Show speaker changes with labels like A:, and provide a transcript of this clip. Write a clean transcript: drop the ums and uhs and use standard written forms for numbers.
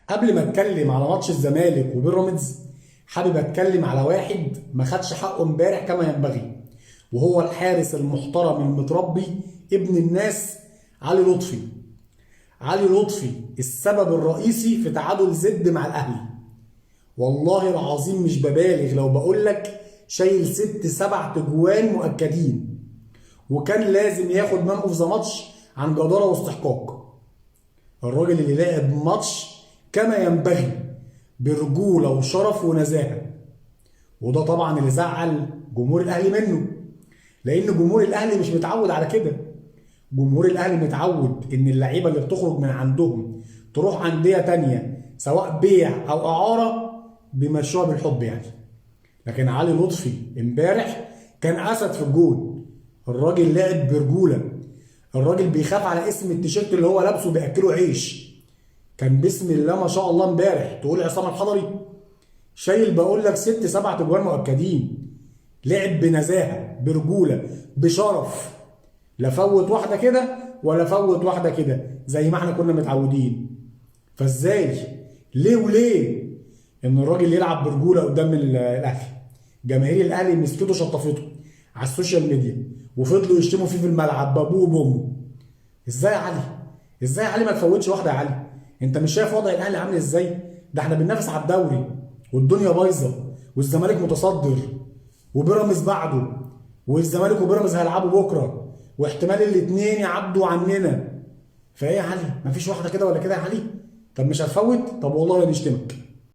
A: قبل ما اتكلم على ماتش الزمالك وبيراميدز، حابب اتكلم على واحد ما خدش حقه امبارح كما ينبغي، وهو الحارس المحترم المتربي ابن الناس علي لطفي. علي لطفي السبب الرئيسي في تعادل زد مع الاهلي. والله العظيم مش ببالغ لو بقول لك شايل 6 7 تجوان مؤكدين، وكان لازم ياخد man of the match عن جداره واستحقاق. الراجل اللي لعب ماتش كما ينبغي برجوله وشرف ونزاهه، وده طبعا اللي زعل جمهور الاهلي منه، لان جمهور الاهلي مش متعود على كده. جمهور الاهلي متعود ان اللعيبة اللي بتخرج من عندهم تروح اندية تانية سواء بيع او اعاره بيمشوها بالحب يعني. لكن علي لطفي امبارح كان اسد في الجون. الراجل لعب برجوله، الراجل بيخاف على اسم التيشيرت اللي هو لابسه، بياكله عيش. كان بسم الله ما شاء الله امبارح تقول عصام الحضري، شايل بقول لك 6 7 تجوان مؤكدين. لعب بنزاهه، برجوله، بشرف، لا فوت واحدة كده ولا فوت واحدة كده زي ما احنا كنا متعودين. فازاي ليه وليه ان الراجل يلعب برجوله قدام الاهلي؟ جماهير الاهلي مسكته شطفته على ال social media وفضلوا يشتموا فيه في الملعب بابوه وبامه. ازاي يا علي؟ ازاي يا علي ما تفوتش واحدة يا علي؟ انت مش شايف وضع الاهلي عامل ازاي؟ ده احنا بننافس على الدوري والدنيا بايظة، والزمالك متصدر وبيراميدز بعده، والزمالك وبيراميدز هيلعبوا بكره واحتمال الاثنين يعدوا عننا. فايه يا علي؟ مفيش واحدة كده ولا كده يا علي؟ طب مش هتفوت؟ طب والله نشتمك.